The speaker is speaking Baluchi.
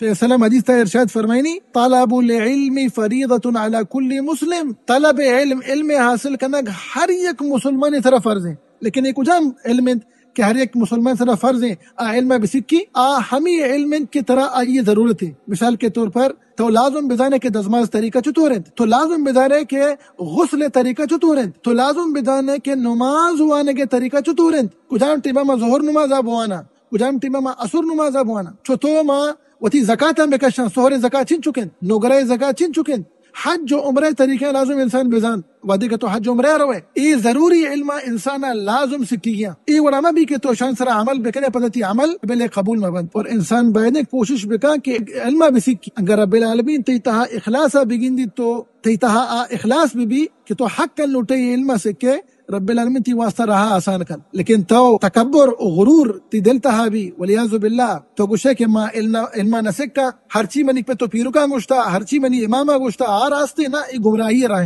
صلی اللہ علیہ وسلم حدیث تا ارشاد فرمائنی، طلب العلم فریضۃ علی کل مسلم، طلب علم، علم حاصل کنگ ہر یک مسلمان سرا فرض ہے۔ لیکن یہ کجام علم انت کہ ہر یک مسلمان سرا فرض ہیں آ علم بسکی؟ آ ہمی علم انت کہ ترا آئی ضرورت ہے۔ مثال کے طور پر تو لازم بزانے کہ دزماز طریقہ چطور انت، تو لازم بزانے کہ غسل طریقہ چطور انت، تو لازم بزانے کہ نماز وانگ طریقہ چطور انت، کجام ٹیمہ ما ظہر نماز بوانا، کجام ٹیمہ ما عصر نماز بوانا، چطور ما وتی زکات ہم بکشاں، سہر زکات چین چکن، نگرہ زکات چین چکن، حج و عمرہ طریقہ لازم انسان بزان۔ وہدے کہ تو حج عمرہ روئے، اے ضروری علم انسان لازم سکی گیا۔ اے وڑا مہ بی کہ تو شان سرا عمل بکنے، پدا تی عمل بلے قبول مہ بنت۔ اور انسان باید کوشش بکا کہ علم بسکی۔ اگر رب العالمین تی تہا اخلاص بگندی تو تی تہا آ اخلاص بی بی کہ تو حق لوٹے علم سکے، رب العالمین تی واسطہ راہ آسان کن۔ لیکن تو تکبر و غرور تی دل تہا بی، والعیاذ باللہ، تو گوشے کہ ما علم، علم نہ سکا، ہرچی منی پہ تو پیرکاں گوشتا، ہرچی منی امام گوشتا، آ راستے نہ، اے گمراہی راہ۔